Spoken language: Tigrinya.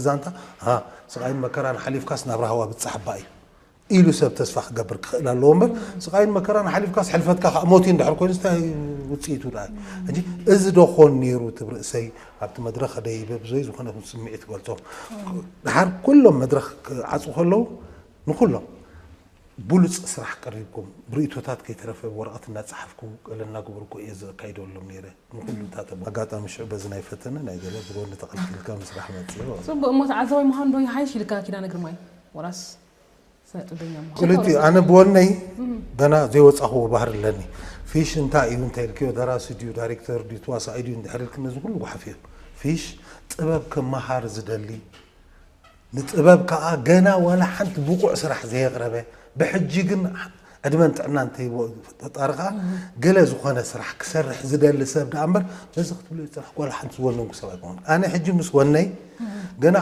ዛንታ ስቃይን መከራን ሓሊፍካስ ናብ ራህዋ ብጻሕ ባይ ኢሉ ሰብ ተስፋ ክገብር ክኽእል ኣለዎ እምበር፣ ስቃይን መከራን ሓሊፍካስ ሕልፈትካ ከዓ ሞት እዩ እንድሕር ኮይኑ እንታይ ውፅኢቱ ደኣ? ሕጂ እዚ ዶ ኾን ነይሩ ትብ ርእሰይ ኣብቲ መድረኽ ደይበ ብዘይ ዝኾነ ስምዒት ክገልጾ። ድሓር ኩሎም መድረኽ ክዓፁ ከለዉ ንኩሎም ብሉፅ ስራሕ ቀሪብኩም ብርእቶታት ከይተረፈ ወረቐት እናፀሓፍኩ ገለ እናገበርኩ እየ ዘካይደሎም ነይረ። ንኩሉ እታ ተባ ኣጋጣሚ ሽዑ በዚ ናይ ፈተነ ናይ ገለ ብጎኒ ተቐልቂልካ ምስራሕ መፅዮ። ጽቡቅ እሞ ተዓዛባይ ምዃን ዶ ይሓይሽ ኢልካ ኪዳነ ግርማይ ወላስ ስነ ጥበበኛ ምዃን? ክልቲኡ ኣነ ብወነይ ገና ዘይወፃኽዎ ባህሪ ኣለኒ። ፊሽ እንታይ እዩ እንተ ኢልክዮ ደራሲ ድዩ ዳይሬክተር ድዩ ተዋሳኢ ድዩ እንድሕር ኢልክኒ እዚ ኩሉ ጓሓፍ እዩ። ፊሽ ጥበብ ክመሃር ዝደሊ ንጥበብ ከዓ ገና ዋላ ሓንቲ ብቑዕ ስራሕ ዘየቕረበ ብሕጂ ግን ዕድመን ጥዕና እንተይቦ ፈጣሪ ከዓ ገለ ዝኾነ ስራሕ ክሰርሕ ዝደሊ ሰብ ደኣ እምበር በዚ ክትብሎ ይፅራሕ ጓል ሓንቲ ዝወነንኩ ሰብ ኣይኮን ኣነ ሕጂ ምስ ወነይ ገና